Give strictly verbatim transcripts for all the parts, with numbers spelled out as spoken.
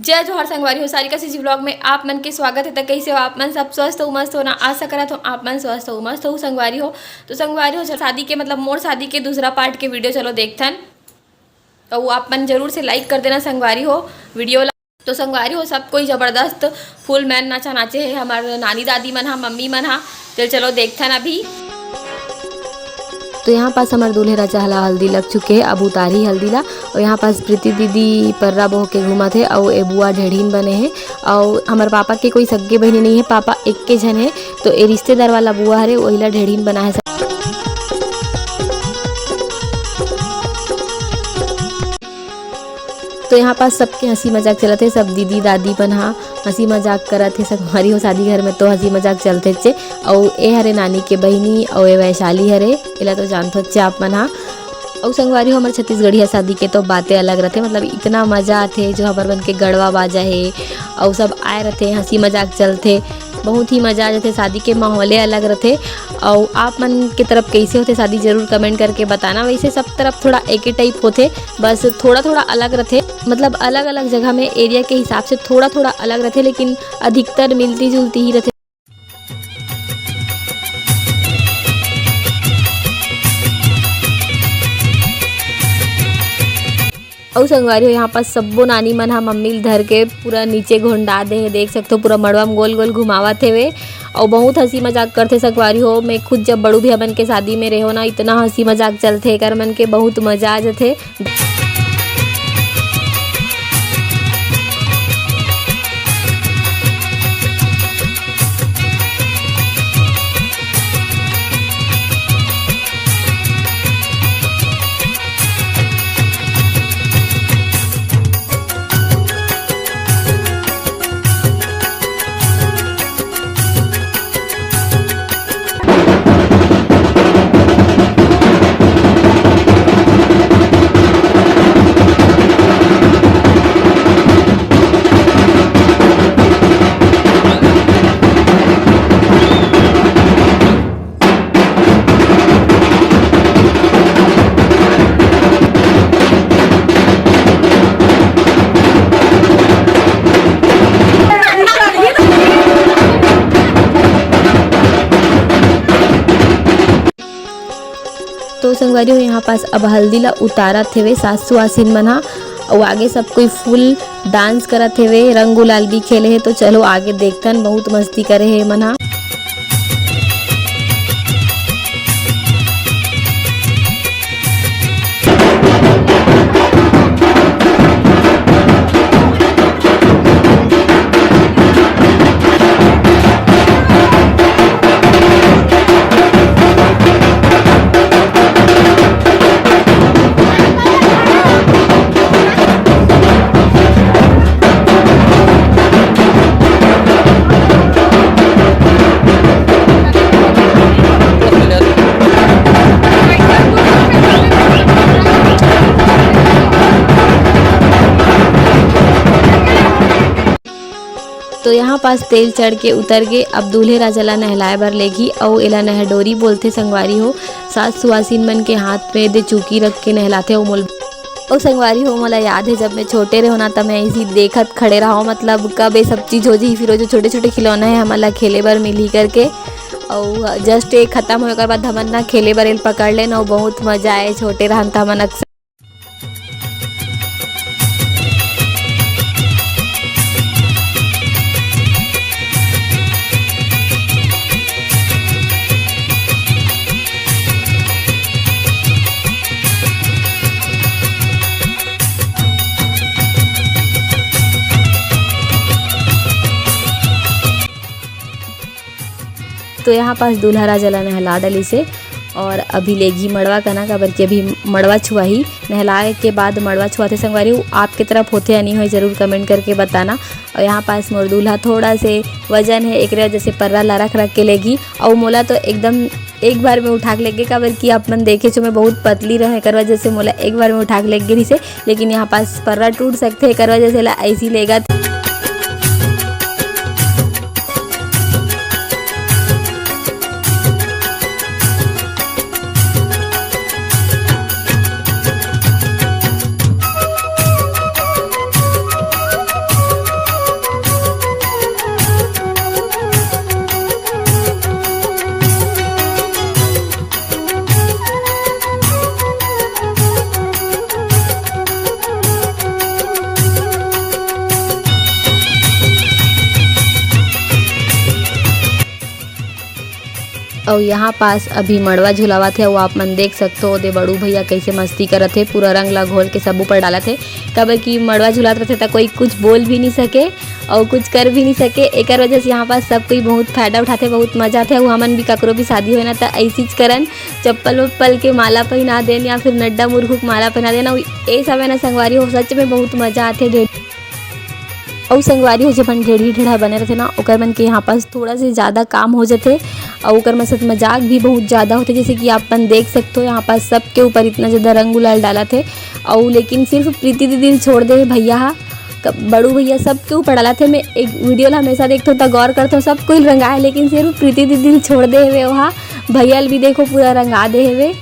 जय जोहार संगवारी हो, सारिका CG vlog में आप मन के स्वागत हे। त कइसे हो आप मन? सब स्वस्थ हो, मस्त हो ना? आशा करत हो आप मन स्वस्थ हो, मस्त हो संगवारी हो। तो संगवारी हो, शादी के, मतलब मोर शादी के दूसरा part के video चलो देखथन। तो वो आप मन जरूर से like कर देना संगवारी हो video ला। तो संगवारी हो, सब कोई जबरदस्त full man नाचा नाचे हे, हमर नानी दादी मन हा, मम्मी मन हा। चल चलो देखथन अभी। तो यहाँ पास हमर दूल्हे राजा हला हल्दी लग चुके हे, अब उतारी हल्दी ला। और यहाँ पास प्रीति दीदी पर्रा बोह के घूमत हे, अउ ए बुआ ढेढ़ीन बने हे। अउ हमर पापा के कोई सग्गे बहिनी नहीं है, पापा एक के झन है, तो ए रिश्तेदार वाला बुआ हरे, वही ला ढेढ़ीन बना है। तो यहाँ पास सबके हंसी मजाक चलत है, सब दीदी दादी मन हा हंसी मजाक करत है। संगवारी हो, शादी घर में तो हंसी मजाक चलते चे। अउ ए हरे नानी के बहिनी, अउ ए वैशाली हरे, एला तो जानत होचे आप मन हा। अउ संगवारी हो, हमर छत्तीसगढ़िया शादी के तो बातें अलग रथे, मतलब इतना मजा आथे, जो हमर मन के गड़वा बाजा हे, अउ सब आए रथे, हंसी मजाक चलथे, बहुत ही मजा आ जाथे। शादी के माहौले अलग रथे। अउ आप मन के तरफ कैसे होथे शादी, जरूर comment करके बताना। वैसे सब तरफ थोड़ा एके type होथे, बस थोड़ा थोड़ा अलग रथे, मतलब अलग अलग जगह में area के हिसाब से थोड़ा थोड़ा अलग रथे, लेकिन अधिकतर मिलती जुलती ही रथे। अउ संगवारी हो, यहाँ पास सब्बो नानी मन हा मम्मी ल धर के पूरा नीचे घोंडा दे हे। देख सकथो, पूरा मड़वा में गोल गोल घुमावत हेवे। अउ बहुत हंसी मजाक करथे संगवारी हो। मैं खुद जब बड़ू भैया मन के शादी में रेहो ना, इतना हंसी मजाक चलथे एकर मन के, बहुत मजा आ जथे। तो संगवारी हो, यहाँ पास अब हल्दी ला उतारत हेवे सास सुहासिन मन हा, अउ आगे सब कोई full dance करत हेवे, रंग गुलाल भी खेले हे। तो चलो आगे देखथन, बहुत मस्ती करे हे मन हा। तो यहाँ पास तेल चढ़ के उतर गे। अब दूल्हे राजा ला नहलाए बर लेगी, अउ एला नहडोरी बोलथे संगवारी हो। सास सुहासिन मन के हाथ में दे चुकी रख के नहलाथे। अउ मोल, अउ संगवारी हो, मोला याद है, जब मैं छोटे रहो ना, त मैं इसी देखत खड़े रहो, मतलब कब ये सब चीज हो जाही, फिर वो जो छोटे छोटे खिलौना है हमन ला खेले बर मिलही करके। अउ just ये खत्म होए कर बाद हमन ना खेले बर एल पकड़ लेन, अउ बहुत मजा आए। छोटे रहन त हमन अक्सर तो यहाँ पास दूल्हा राजा ला नहला डलिसे और अभी लेगी मड़वा कना, काबर कि अभी मड़वा छुआही। नहलाए के बाद मड़वा छुआथे संगवारी, आपके तरफ होथे या नहीं होए, जरूर comment करके बताना। और यहाँ पास मोर दूल्हा थोड़ा से वजन है, एकरे वजह से पर्रा ला रख रख के लेगी। और मोला तो एकदम एक बार में उठा के लेगे, काबर कि आप मन देखे छो, मैं बहुत पतली रहूँ, एकर वजह से मोला एक बार में उठा के लेगे रहिसे। लेकिन यहाँ पास पर्रा टूट सकथे, एकर वजह से ला ऐसी लेगा। अउ यहाँ पास अभी मड़वा झुलावत हे, अउ आप मन देख सकथो, ओदे बड़ू भैया कैसे मस्ती करत हे, पूरा रंग ला घोल के सब ऊपर डालत हे। काबर कि मड़वा झुलात रथे, त कोई कुछ बोल भी नहीं सके, अउ कुछ कर भी नहीं सके। एकर वजह से यहाँ पास सब कोई बहुत फायदा उठाथे, बहुत मजा आथे। अउ हमन भी, ककरो भी शादी होय ना, त ऐसीच करन, चप्पल वप्पल के माला पहना देन, या फिर नड्डा मुरखू के माला पहना देन। अउ ए समय ना, संगवारी हो, सच में बहुत मजा आथे। ढेर अउ संगवारी हो, जब मन ढेढ़ी ढेढ़ा बने रथे ना, ओकर मन के यहाँ पास थोड़ा से ज़्यादा काम हो जथे, अउ ओकर मन साथ मजाक भी बहुत ज़्यादा होथे। जैसे कि आप मन देख सकते हो, यहाँ पास सबके ऊपर इतना ज़्यादा रंग गुलाल डालत हे, अउ लेकिन सिर्फ प्रीति दीदी ल छोड़ दे हे भैया हा। क-, बड़ू भैया सबके ऊपर डालत हे। मैं एक वीडियो ला हमेशा देखथो त गौर करथो, सब कोई रंगा हे, लेकिन सिर्फ प्रीति दीदी ल छोड़ दे हवे। ओहा भैया ल भी देखो, पूरा रंगा दे हवे।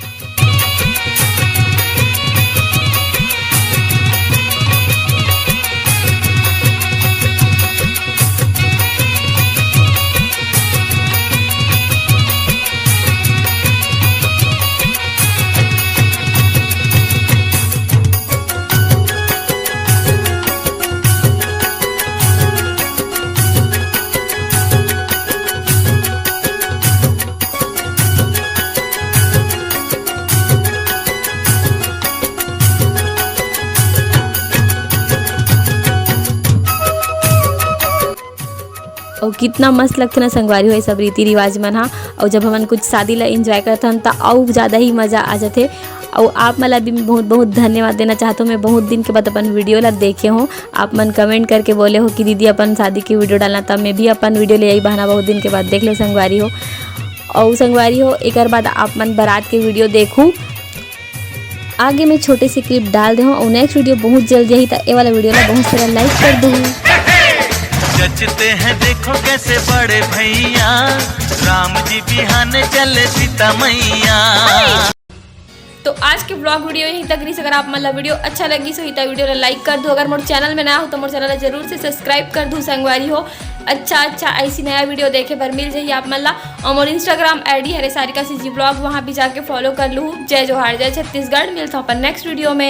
अउ कितना मस्त लगथे ना संगवारी हो, ये सब रीति रिवाज मन हा। अउ जब हमन कुछ शादी ला enjoy करथन, त अउ ज़्यादा ही मज़ा आ जाथे। अउ आप मन ला भी बहुत बहुत धन्यवाद देना चाहत हूँ। मैं बहुत दिन के बाद अपन वीडियो ला देखे हूँ, आप मन comment करके बोले हो कि दीदी अपन शादी के वीडियो डालना, तब मैं भी अपन वीडियो ले आई बहाना बहुत दिन के बाद। देख लो संगवारी हो, अउ संगवारी हो, एकर बाद आप मन बारात के वीडियो देखू। आगे मैं छोटे से clip डाल दे हूँ, अउ next वीडियो बहुत जल्दी आई, त ए वाला वीडियो ला बहुत सारा like कर दू। जचते हैं देखो कैसे बड़े भैया, राम जी बिहान चले सीता मैया। तो आज के vlog वीडियो यहीं तक रहिस। अगर आप मन ला वीडियो अच्छा लगिस होही त वीडियो ला like कर दू। अगर मोर चैनल में नया हो त मोर चैनल ला जरूर से subscribe कर दू संगवारी हो। अच्छा अच्छा ऐसी नया वीडियो देखे बर मिल जाही आप मन ला। अउ मोर Instagram ID हरे सारिका CG vlog, वहाँ भी जाके follow कर लू। जय जोहार, जय छत्तीसगढ़। मिलता हूँ अपन next वीडियो में।